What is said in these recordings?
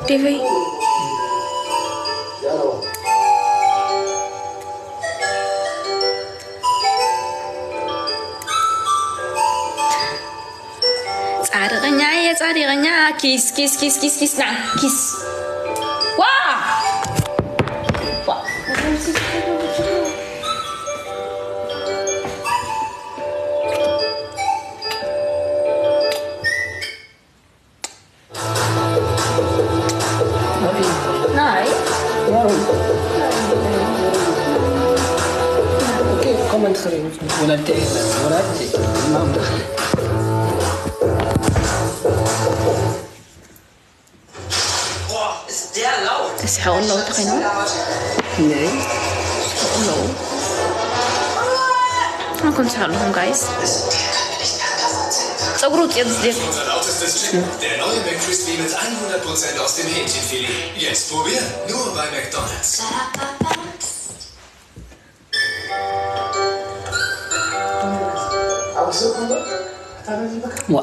ዴቨይ፣ ጻድቐኛ እየ ጻድቐኛ። ኪስ ኪስ ኪስ ኪስ ኪስ ና ኪስ። ዋ ዋ። ናይ ኮመንት ክርኢ ወላዲተይ ወላዲተይ ማም። እስሕቑ ኣለዉ ተኸይኖም። እስሕቑ ኣለዉ። ኣንኩም ትስሕቑ ኣለኹም ጋይስ። ጸጉሩ ውጽኦ ዝደል Der neue McCrispy mit hundert Prozent aus dem Hähnchenfilet. Jetzt probieren. Nur bei McDonald's. ዋ።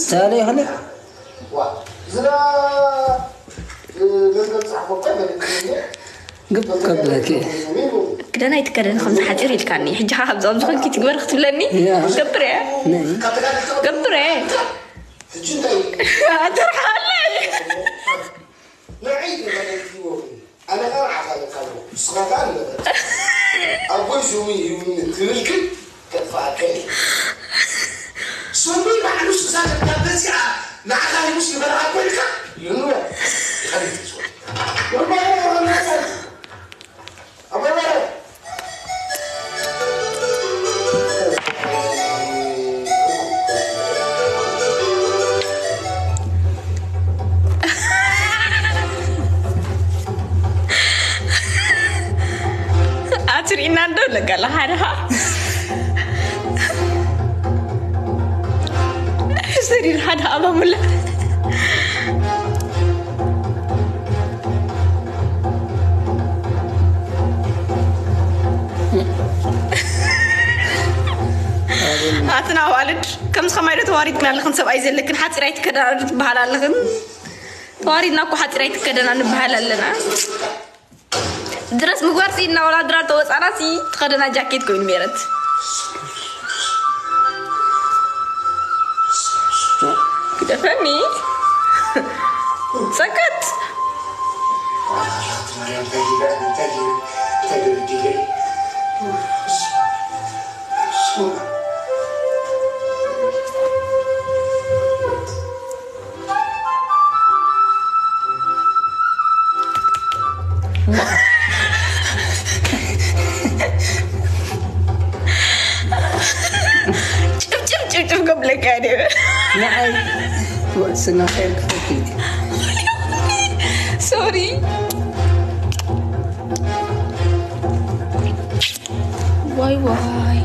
ሳለ ይኸለ? ግብ ከብለኪ። ክደን ኣይትከደን ከምዚ ሓፂር ኢልካኒ። ሕጂ ኸዓ ካብዚ ኣብዚ ኾንኪ ትግበር ክትብለኒ? ያ። ገብር እየ። ነይ። ገብር እየ። ኣትርሓለይ። ንዓይ ተመለኪ ወፍሪ። ኣነ ኸኣ ንዓኻ ኣለካ ኣለኹ። ንስኻ ከኣ ንበል። ኣቦይ ሹሙ ይሁን ትብል ግን ከጥፍኣካ እየ። ሹሙ ባዕሉ እዛ ደብዳበ እዚኣ ንዓኻ ይሙስ ይበልዓ እኮ ኢልካ። ይሁን በል። ይኸልእ ይዞ። ወባይ ወባይ ኣትሪእና እንዶ ለጋላ ሓደ ኸዓ ሰሪር ሓደ ኣባሙላ ኣትና ኣዋልድ ከምዚ ከማይ ዶ ተዋሪድክን ኣለኽን? ሰብኣይ ዘለክን ሓፂር ኣይትከደና ዶ ትበሃል ኣለኽን? ተዋሪድና እኮ ሓፂር ኣይትከደና ንበሃል ኣለና። ድረስ ምግባር ሲ እናወላድራ ተወፃና ሲ ትኸደና ጃኬት ኮይኑ ሜረት ግደፈኒ ሰከት ጭብጭብ ጭብጭብ ከብለካ ደ ንዓይ ስና ኸይር ክፈትዩ ሶሪ ዋይ ዋይ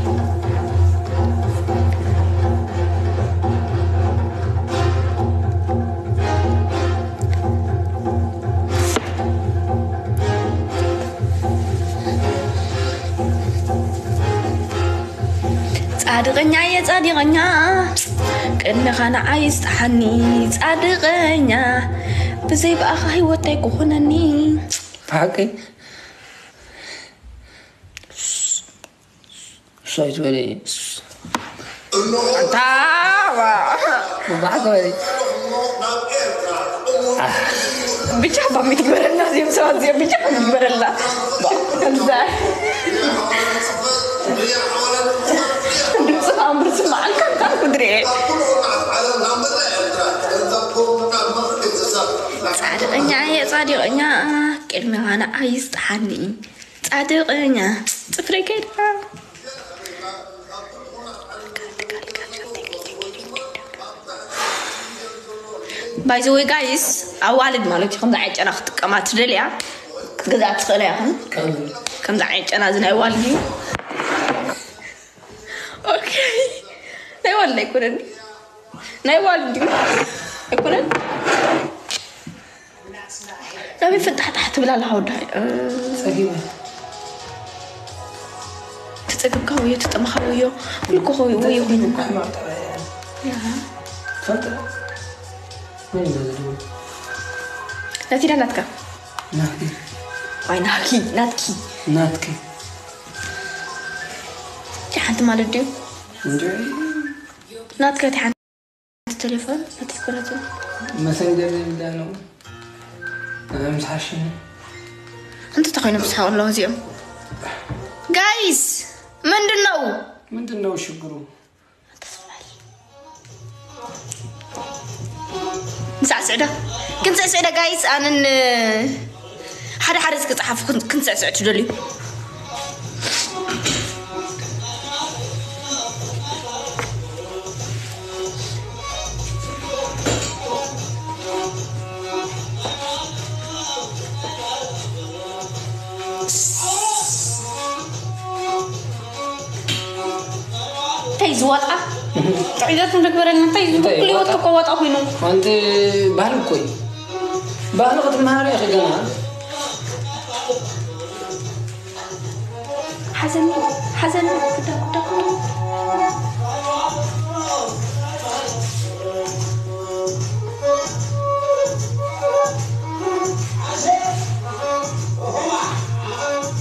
ጻድቐኛ እየ ጻድቐኛ ቅድሚኻ ንዓይ ይስጥሓኒ ጻድቐኛ ብዘይ ብኣኻ ህይወት ኣይክኾነኒ ብሓቂ እሱ ኣይትበለ እዩ። ኣታ፣ ዋ። ብባዕከ በለ። ብቻ ባሚ ትግበረልና፣ እዚኦም ሰባት እዚኦም ብቻ ባሚ ትግበረልና። ባ፣ ከምዛ። ድምፅኻ እምበር ስማዓልካ፣ እንታይ ክድሬ? ጻድቐኛ እየ፣ ጻድቐኛ። ቅድሚኻ ንዓይ ይስጥሓኒ። ጻድቐኛ ጽፍረይ ከይዳ ባይ ዘ ወይ ጋይስ ኣዋልድ ማለት እዩ ከምዚ ዓይነት ጨና ክትጥቀማ ትደልያ ክትገዝኣ ትኽእላ ኢኹም ከምዚ ዓይነት ጨና እዚ ናይ ኣዋልድ እዩ ኦኬ ናይ ኣዋልድ ኣይኮነን ናይ ኣዋልድ እዩ ኣይኮነን ናበይ ፍንጣሕጣሕ ትብል ኣለኻ ወዳይ? ጸጊበ። ተጸገብካ ወዮ ተጠመኻ ወዮ ኩልኮ ወዮ ወዮ ኮይኑ። እኳ ሕማቕ ጠባይ እያ። ከንተ ምን እንደዚህ ነው? ናቲ ዳ ናትካ? ናቲ። ዋይ ናኪ፣ ናትኪ። ናትኪ። ሓንቲ ማለት ድዩ? እንዴ? ናትካ እቲ ሓንቲ ቴሌፎን፣ ናቲ ኮነቱ። መሰንጀር ዘይብላ ነው። ምሳሽ። እንተ ተኾይኖም ዝሓወሎ እዚኦም። ጋይስ፣ ምንድን ነው? ምንድን ነው ሽግሩ? ንሳዕስዕ ዶ? ክንስዕስዕ ዶ ጋይስ? ኣነን ሓደ ሓደ እስኪ ጸሓፉ፣ ክን-፣ ክንስዕስዕ ትደልዩ? እንታይ ዝዋጣ? ጥዕዘት እንደግበረና እንታይ እንታይ ዝዋጣ? ክልወጥ እኮ ዋጣ ኮይኑ። ኣንቲ ባህል እኮ እዩ። ባህል ክትመሃር ኢኺ ገና። ሓዘን፣ ሓዘን፣ ክዳ፣ ክዳ፣ ክዳ።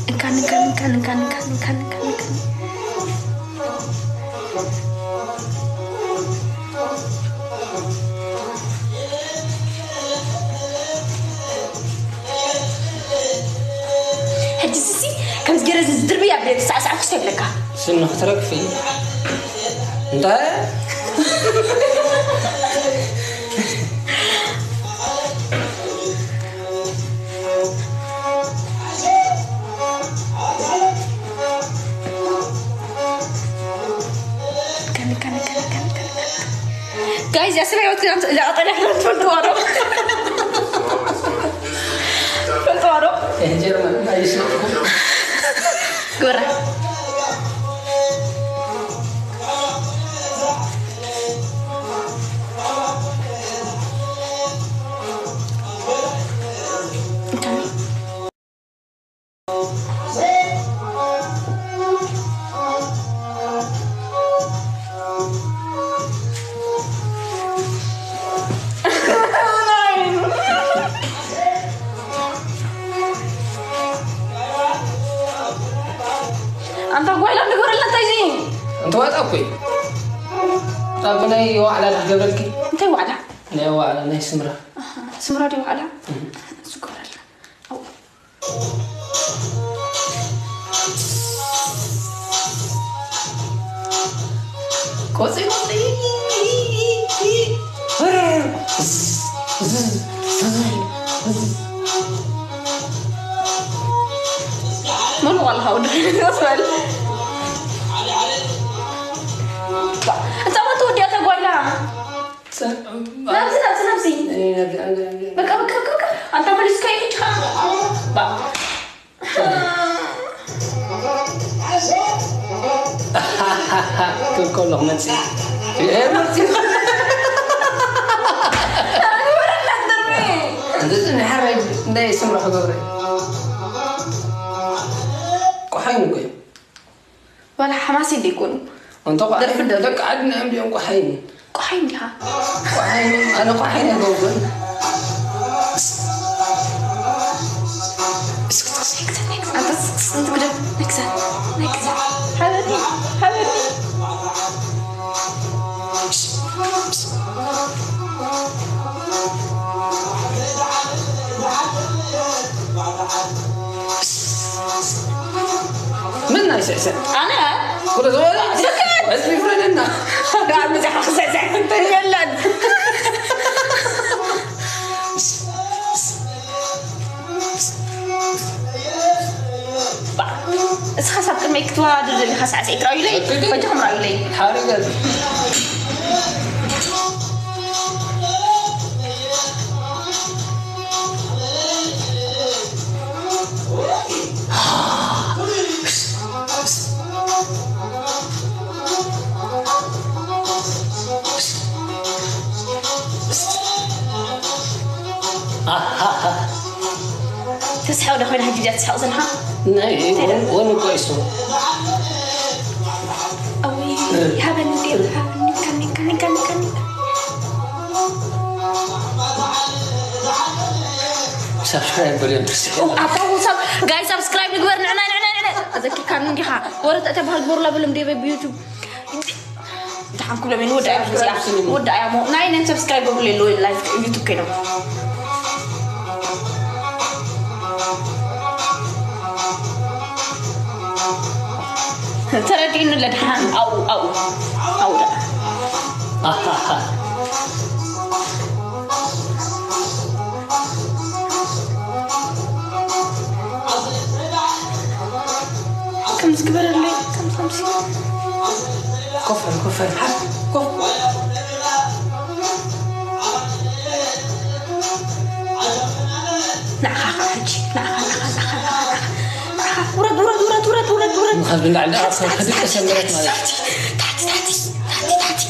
እንካን፣ እንካን፣ እንካን። ሕጂ ስሲ ከምዚ ገይረ ዝድርብያ ብለ ተሳዕሳዕኩ ይብለካ። ስኒ ክትረግፊ። እንታይ? ጋይዝ፣ እዛ ስለ ህይወት እዛ ቀጠልያ ክዳን ትፈልጥዋ ዶ? ትፈልጥዋ ዶ? ጀርመን ኣይስለጥኩም። ግብራ። ኣንታ ጓይላ ንገረልና እንታይ እዚ? ኣንታ ዋጣ እኮ እዩ። ኣብ ናይ ዋዕላ ዶ ክገብረልኪ? እንታይ ዋዕላ? ናይ ዋዕላ፣ ናይ ስምራ። ኣሃ፣ ስምራ ድዩ ዋዕላ? እህ። እሱ ክገብረልና። ኣው። ቆፂ፣ ቆፂ። መን ዋላ ወዲ ወስበል። እንታ ወዲ ወዲያ ተጓላ። ናብዚ፣ ናብዚ፣ ናብዚ። በቃ፣ በቃ፣ በቃ፣ በቃ። ኣንታ መሊስካ እዩ ጭኻ። ባ። ክብል ከሎ ክመጽእ። እ፣ መጽእ። ኣግበረና ደርቢ። እዚ ናይ ሓራይ እንዳይ ስምራሕ ገብረ። ቆሓይ ንጎይ። ዋላ ሓማሲ እንደ ይኮኑ። ኣንተ ቆሓይ፣ ደርፊ ደርፊ። ደቂ ዓድና እዮም ድዮም ቆሓይ? ቆሓይ እንዲኻ። ቆሓይ፣ ኣነ ቆሓይ ነገር ግን። ኣንተ ስ-፣ ስ-፣ እንትን ግደፍ። ናይ ክሳድ፣ ናይ ክሳድ። ሓበኒ፣ ሓበኒ። ምን ናይ ስዕስዕ? ኣነ? ወደ ዝበላ ስክት! ህዝቢ ይፍረደና። ጋር ምዛሕ ክስዕስዕ እንትን የለን። እስኻ ሳብ ቅድመይ ክትወዳደር ዘለኻ ሳዕስዒት ርኣዩለይ፣ እትዲ? በጃኹም ርኣዩለይ። ሓሪገት። ተስሓው ዶ ኮይና ሕጂ ድያ ትስሓቕ ዘለኻ? ናይ እንታይ ወን-፣ ወን እኮ ይሱ። ኣውይ፣ ሃበኒ እንዴ፣ ሃበኒ፣ ካኒ፣ ካኒ፣ ካኒ፣ ካኒ። ሳብስክራይብ በልዮም። ኣታ ውሳብ ጋይ ሳብስክራይብ ንግበር ንዕና ንዕና ንዕና። ኣዘኪርካኒ እንዲኻ ወረ ተተባህል ግበሩላ በሎም ደበ ብዩቱብ። ደሓን ክብሎም እየ ንወዳእያ እዚኣ ንወዳእያ እሞ ናይ ነን ሰብስክራይብ ገብሩለይ ኣለዉ ላይፍ ዩቱብ ከይዶም። ተረዲኡኒ ለድሓን ኣው ኣው ኣው ደኣ ከምዚ ግበረለይ ከምዚ ከምዚ ኮፈር ኮፈር ሓፍ ኮፍ ንዓኻ ኸዓ ሕጂ ንዓኻ ንዓኻ ንዓኻ ንዓኻ ንዓኻ ንዓኻ ውረድ ውረድ ውረድ ውረድ ውረድ ውረድ ንኻብ ዝንዳዕ እንዳ ኣሰር ሕድቀ ሰንበረት ማለት እዩ። ታሕቲ ታሕቲ ታሕቲ ታሕቲ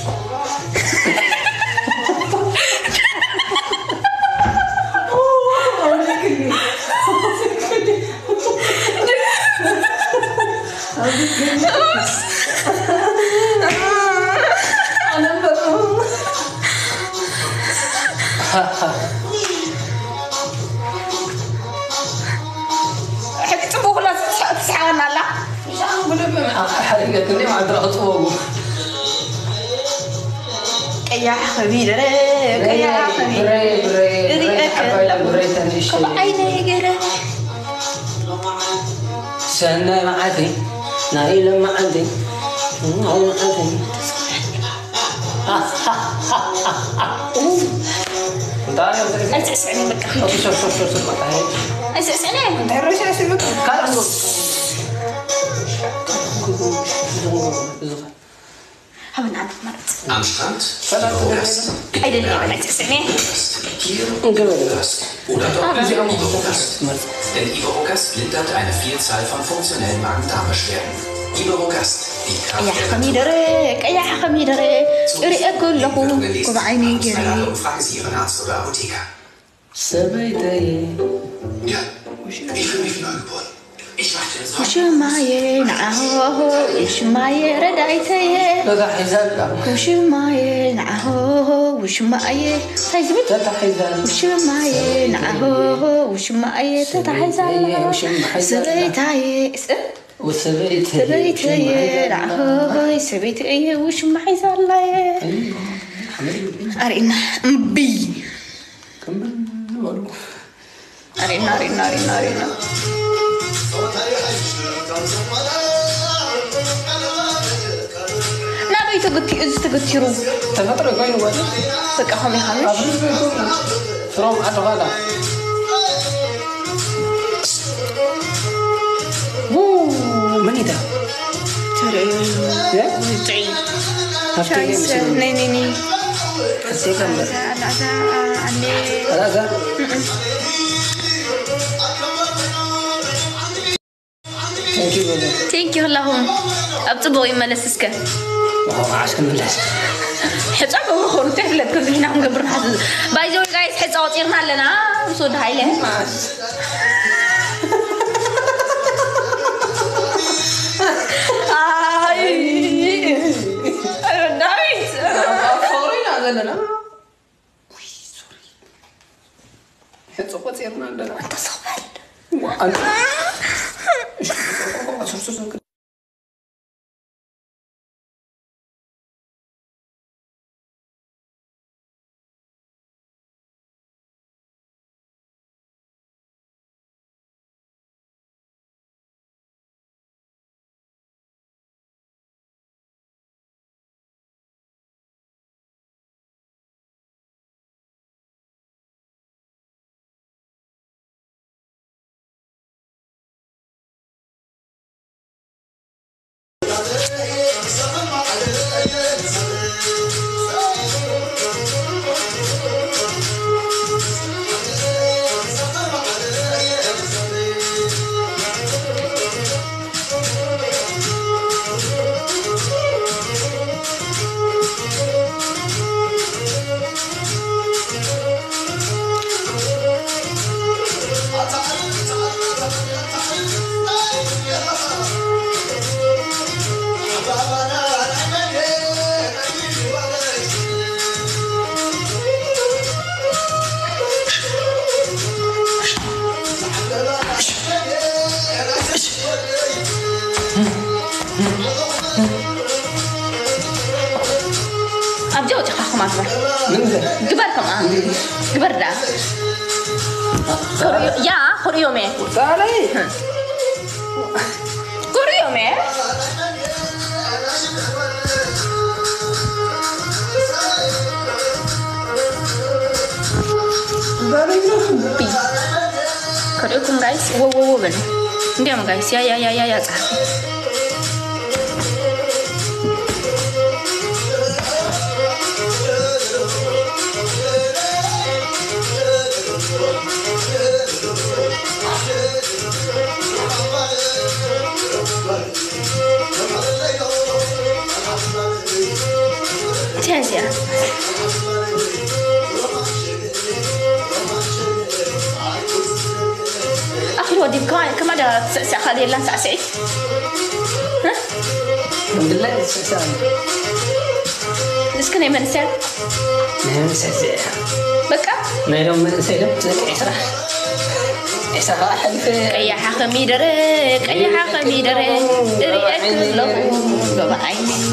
ሕጂ ጽቡቕ ኩላ ትስሓ- ትስሓቐና ኣላ። ሓሪገትኒ ማለት ረኽጽዎ ቀያሕ ኸሚደረ ቀያሕ ኸሚደረ ሪእከ ከም ዓይነይ ገረ ሰናይ መዓልቲ ናይ ሎም መዓልቲ ናይ መዓልቲ ኣይስዕስዕኒ በቃ ኣይስዕስዕኒ ካልእ ሃበና ንመርጽ Am Strand, Iberogast, Gast, Iberogast, Kier, Iberogast oder doch Iberogast. Denn Iberogast lindert eine Vielzahl von funktionellen Magen-Darm-Beschwerden. Iberogast, die Kraft ቀያሕ ከሚደረ ቀያሕ ከሚደረ እሪኤ ከለኹ ኩብ ዓይነይ ገይረ Fragen Sie Ihren Arzt oder Apotheker. ሰበይተይ ውሽማየ ንዓሆ ውሽማየ ረዳይተየ ውሽማየ ንዓሆ ውሽማየ እንታይ ዝብል ውሽማየ ንዓሆ ውሽማየ ተታሒዛላ ሰበይታየ ሰበይተየ ንዓሆ ሰበይተየ ውሽማ ሒዛላየ ኣርእና እምቢ ኣሬና ኣሬና ኣሬና ኣሬና ናበይ ተገቲ እዚ ተገቲሩ ተፈጥሮ ኮይኑ ወዲ በቃ ከመይ ከመይ ፍሮም ዓዲ ጓዳ መን ኢዳ ተርእዩ ውፅዒ ሻይሰ ነይ ነይ ነይ Thank you ኩላኹም ኣብ ፅቡቕ ይመለስ እስከ መዓስ ክምለስ ሕፃ በብኾኑ እንታይ ፍለጥ ከምዚ ኢና ክንገብር ንሓስብ ባይዘወይ ጋይስ ሕፃ ወፂርና ኣለና ምስ ወዲ ሃይለ ኣይ ዳዊት ዘለና ሕፀ ቆፂርና ኣለና እንተሰኽበል ከምኣ ግበር። ግበር ከምኣ። ግበር ዳ። ያ፣ ክርእዮም እየ። ክርእዮም እየ። ክርእኩም ጋይስ፣ ወ፣ ወ፣ ወ በሉ። እንዲያም ጋይስ፣ ያ፣ ያ፣ ያ፣ ያ፣ ያ፣ ጻፍ። ኣኽሊ ወዲብካ ከማዳ ስዕስዕ ካልእ የላን ሳዕስዒት። እ? ድላይ ስዕስዕ። እስኪ ናይ መንእሰያት። ናይ መንእሰያት። በቃ። ናይ ሎም መንእሰይ ዶ? ደቂ ዒስራ። ዒስራ ከዓ ሓሊፈ። ቀያሓ ከሚደረ፣ ቀያሓ ከሚደረ፣ እሪኤኪ ኣለኹ፣ ሎሚ ዓይነይ።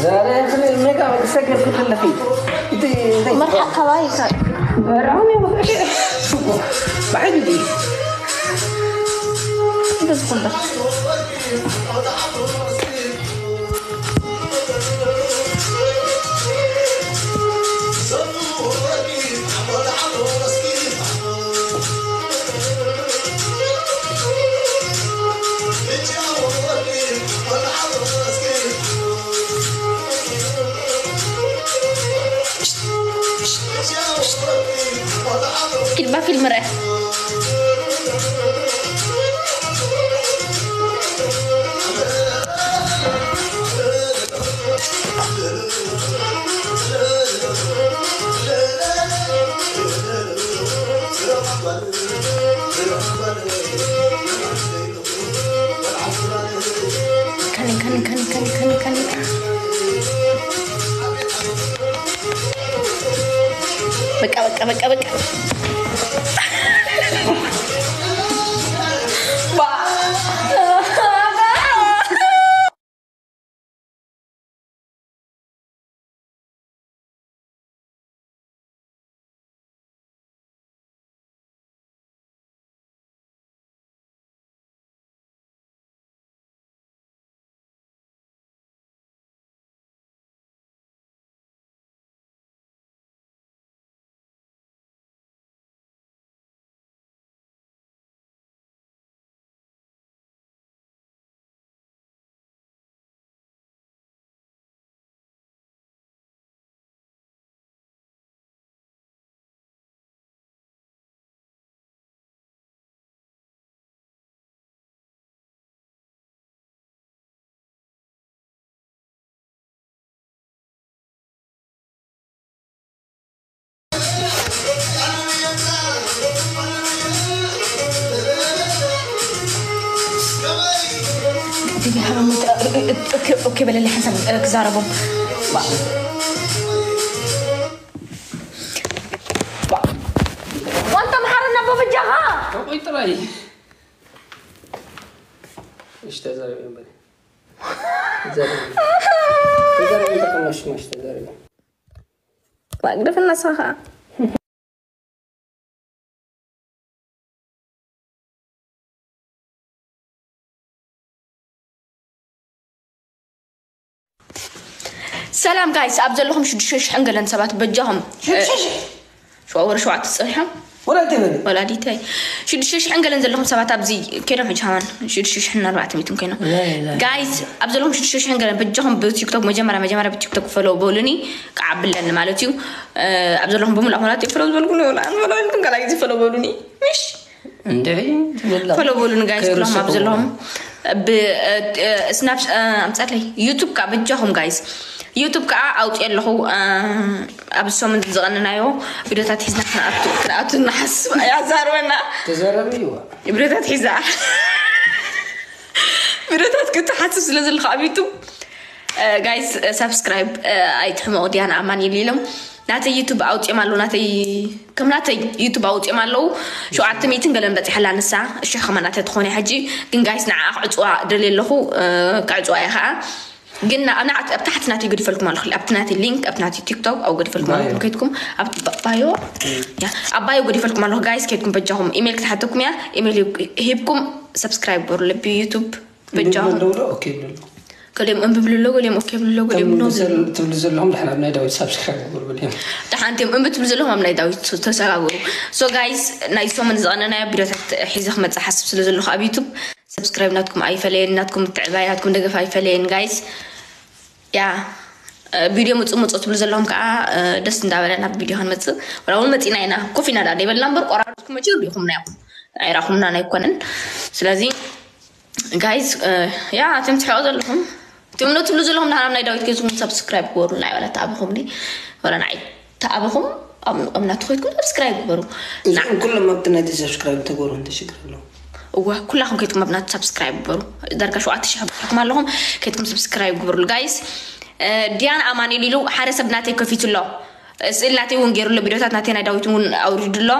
ዛሬ ሜጋ ሰገር ክትለፊ። እቲ፣ እቲ መርሓ ካባይ ከ-፣ መርሓ ብሓይሊ ድዩ? እንደዚ ኩንዶ። ፊልማ ፊልም ርአ። ከኒ፣ ከኒ፣ ከኒ። በቃ፣ በቃ፣ በቃ፣ በቃ። ባ- ኦኬ፣ ኦኬ በለለይ ሓንሳብ፣ እ፣ ክዛረቦም። ዋንታ መሓረና በበጃኻ። ቆይ ጥራይ። እሺ፣ ተዛረቢ እምበል። ተዛረቢ። ተዛረቢ፣ ተቀመሽ፣ ማሽ፣ ተዛረቢ። ማግደፍ እናሳኻ። ሰላም ጋይስ፣ ኣብ ዘለኹም ሽዱሽተ ሽሕን ገለን ሰባት በጃኹም። ሽዱሽተ ሽሕ? ሸዋ ወረ ሸዋት ጸኒሖም። ወላዲተይ በል። ወላዲተይ። ሽዱሽተ ሽሕን ገለን ዘለኹም ሰባት ኣብዚ ከይዶም ሕጂ ሃዋን ሽዱሽተ ሽሕን ኣርባዕተ ሚእትን ኮይኖም። ያ፣ ያ፣ ያ። ጋይስ፣ ኣብ ዘለኹም ሽዱሽተ ሽሕን ገለን በጃኹም ብቲክቶክ መጀመርያ፣ መጀመርያ ብቲክቶክ ፈለው በሉኒ፣ ክዓብለኒ ማለት እዩ። እ፣ ኣብ ዘለኹም ብምልኣኹም ናተይ ፈለው ዝበልኩ ነው። ወላ፣ ወላ፣ እንትን ካላይ ጊዜ ፈለው በሉኒ። ምሽ? እንድዒ ትብላ። ፈለው በሉኒ ጋይስ፣ ኩሎም ኣብ ከይርስዑ። ዘለኹም። ብ-፣ እ፣ እ፣ ስናፕ-፣ እ፣ ኣምጻለይ። ዩቱብ ከኣ በጃኹም ጋይስ። ዩቱብ ከኣ ኣውጽእ ኣለኹ። እ፣ ኣብ ሰሙን ዝቐንናዮ ቪድዮታት ሒዝና ክንኣቱ፣ ክንኣቱ ንሓስብ። ኣያ ዛርበና። ተዛረቢ እዋ። ቪድዮታት ሒዛ። ቪድዮታት ክትሓስብ ስለ ዘለካ ኣብ ዩቱብ ጋይስ፣ ሳብስክራይብ ኣይትሕመቑ። ዲያና ኣማን ኢሉ ኢሎም ናተይ ዩቱብ ኣውፅኦም ኣለዉ። ናተይ ከም ናተይ ዩቱብ ኣውፅኦም ኣለዉ። ሸውዓተ ሚእትን ገለን በፂሐላ ንሳ። እሺ ከማ ናተይ ትኾነ ሕጂ ግን ጋይስ ንዓ ክዕፅዋ ደልየ ኣለኹ። ክዕፅዋ እየ ከዓ ግን ኣብ ታሕቲ ናተይ ገዲፈልኩም ኣለኹ። ኣብቲ ናተይ ሊንክ ኣብቲ ናተይ ቲክቶክ ኣብ ገዲፈልኩም ኣለኹ። ከይድኩም ኣብቲ ባዮ ኣብ ባዮ ገዲፈልኩም ኣለኹ። ጋይስ ከይድኩም በጃኹም ኢሜይል ክትሓተኩም እያ። ኢሜይል ሂብኩም ሰብስክራይብ ገሩ ለቢ ዩቱብ በጃኹም። ገሊኦም እምቢ ብልሎ ገሊኦም ኦኬ ብልሎ ገሊኦም ኖ። ትብሉ ዘለኹም ድሓን ኣብ ናይ ዳዊት ሳብስክራይብ ግበሩ በሊኦም። ደሓንቲኦም እምቢ ትብሉ ዘለኹም ኣብ ናይ ዳዊት ተሰጋግሩ። ሶ ጋይስ ናይ ሰሙን ዝቐነናዮ ቪድዮታት ሒዘ ክመፅእ ሓስብ ስለ ዘለኹ ኣብ ዩቱብ ሰብስክራይብ ናትኩም ኣይፈለየን። ናትኩም ምትዕባይ ናትኩም ደገፍ ኣይፈለየን ጋይስ። ያ ቪድዮ ምፁ ምፁ ትብሉ ዘለኹም ከዓ ደስ እንዳበለ ናብ ቪድዮ ክንመፅእ ወላ እውን መፂና ኢና። ኮፍ ኢና ዳ ደይበልና እምበር ቆራረፅኩም መፂኡ ሪኹምና ኢኹም። ኣይራኹምናን ኣይኮነን። ስለዚ ጋይስ ያ እቶም ትሕኦ ዘለኹም እቶም ነ ትብሉ ዘለኹም ዳህና ናይ ዳዊት ገዝኹም ሰብስክራይብ ግበሩልና። ወላ ተኣበኹም ወላ ንዓይ ተኣበኹም ኣብ ናቱ ኮይትኩም ሰብስክራይብ ግበሩ። እዚኦም ኩሎም ኣብቲ ናይቲ ሰብስክራይብ ተገሩ እንተሽግር ኣለዎ። እዋ ኩላኹም ከይትኩም ኣብ ናቱ ሰብስክራይብ ግበሩ። ዳርጋ ሸውዓተ ሽሕ ብርኩም ኣለኹም። ከይትኩም ሰብስክራይብ ግበሩሉ ጋይስ። ዲያን ኣማኒል ኢሉ ሓደ ሰብ ናተይ ከፊቱ ኣሎ። ስእል ናተይ እውን ገይሩ ኣሎ። ቪድዮታት ናተይ ናይ ዳዊት እውን ኣውሪዱ ኣሎ።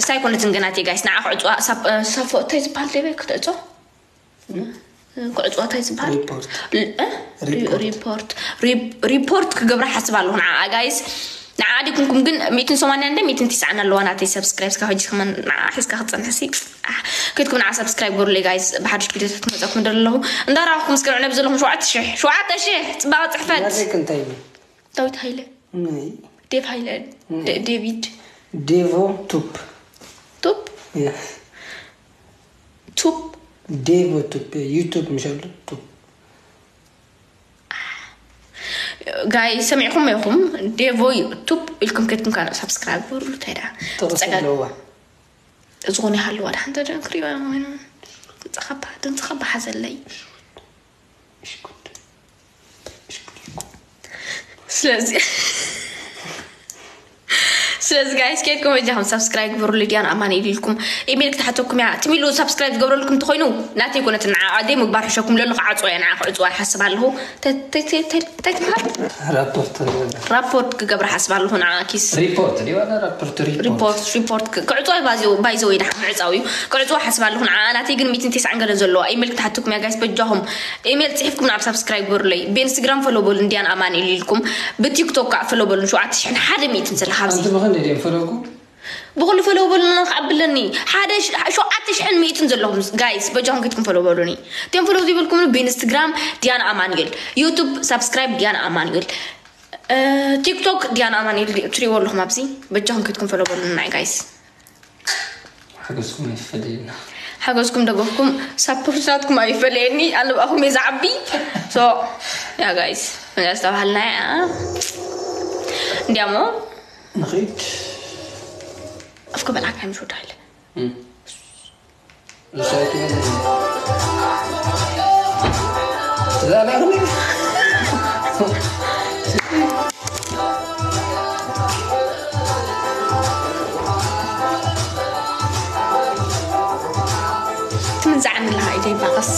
እሳ ይኮነትን ገናተይ ጋይስ ንዓ ክዕፅዋ ሳፎ እንታይ ዝበሃል ደበ ክትዕፆ ክዕፅዋ እንታይ ዝበሃል ሪፖርት ሪፖርት ክገብራ ሓስብ ኣለኹ። ንዓ ጋይስ ንዓ ዲኩንኩም ግን ሚእትን ሰማንያን እንደ ሚእትን ትስዓን ኣለዋ ናተይ ሰብስክራይብ ስካብ ሕጂ ከመን ንዓ ሒዝካ ክትፀንሕሲ ከይትኩም ንዓ ሰብስክራይብ ገሩለይ ጋይስ። ብሓድሽ ቪድዮታት ክመፀኩም ደለኹ እንዳራኹም እስከ ንዕነብ ዘለኹም ሸውዓተ ሽሕ ሸውዓተ ሽሕ ፅባቐ ፅሕፈት ናዘይ ክንታይ እዩ ዳዊት ሃይለ ናይ ዴቭ ሃይለ ደ- ዴቪድ ዴቮ ቱፕ ቱፕ ያ ቱፕ ዴቮ ቱፕ ዩቱብ ምሸሉ ቱፕ ጋይ ሰሚዕኩም ኢኹም ዴቮ ቱፕ ኢልኩም ከድኩም ካልእ ሳብስክራይብ ግበሩሉ እንታይ ደኣ ተቕስ ኣለዋ ዝኾነ ይሃልዋ ደሓን ተደንክሪዋ ድምፅኻ ድምፅኻ ባሓዘለይ ስለዚ ስለዚ ጋይስ ኬድኩም እጃኹም ሳብስክራይብ ግበሩ። ሊድያን ኣማን ኢሉ ኢልኩም ኢሜል ክትሓተኩም እያ። ትም ኢሉ ሳብስክራይብ ዝገብረልኩም እንተኮይኑ ናተይ ኮነት ንዓ ኣደይ ምግባር ሕሸኩም ለሉ ክዓፅዋ እያ። ንዓ ክዕፅዋ ይሓስብ ኣለኹ። እንታይ ትበሃል? ራፖርት ክገብር ሓስብ ኣለኹ። ንዓ ኪስ ሪፖርት ሪፖርት ሪፖርት ክዕፅዋ ባይዘወይ ድሓ ምዕፃው እዩ። ክዕፅዋ ሓስብ ኣለኹ። ንዓ ናተይ ግን ሚትን ቴስዓን ገለ ዘለዋ ኢሜል ክትሓተኩም እያ ጋይስ በጃኹም ኢሜል ፅሒፍኩም ናብ ሳብስክራይብ ግበሩለይ። ብኢንስትግራም ፈሎ በሉ እንድያን ኣማኒኤል ኢልኩም ብቲክቶክ ከዓ ፈሎ በሉ ሸውዓተ ሽሕን ሓደ ሚእትን ዘለካ ኣብዚ ኣንቲ ብኸንደ ድዮም ፈለውኩም? ብኩሉ ፈሎ በሉና ከዓብለኒ ሓደ ሸውዓተ ሽሕን ሚእትን ዘለኹም ጋይስ በጃኹም ከይትኩም ፈሎ በሉኒ። እቶም ፈሎ ዘይበልኩም ብኢንስትግራም ዲያና ኣማኑኤል፣ ዩቱብ ሳብስክራይብ ዲያና ኣማኑኤል፣ ቲክቶክ ዲያና ኣማኑኤል ትሪእዎ ኣለኹም ኣብዚ በጃኹም ከይትኩም ፈሎ በሉኒ ናይ ጋይስ። ሓገዝኩም ኣይፈለየና ሓገዝኩም ደገፍኩም ሳፖርት ናትኩም ኣይፈለየኒ ኣለብኣኹም እየ ዝዓቢ ሶ ያ ጋይስ መዚኣ ዝተባሃልና እያ እንዲያሞ ንኸይድ ኣፍከ በላዕካ ምሽ ወዳለ ትምንዛዕኒ ኣለኻ ኢደይ ባቐስ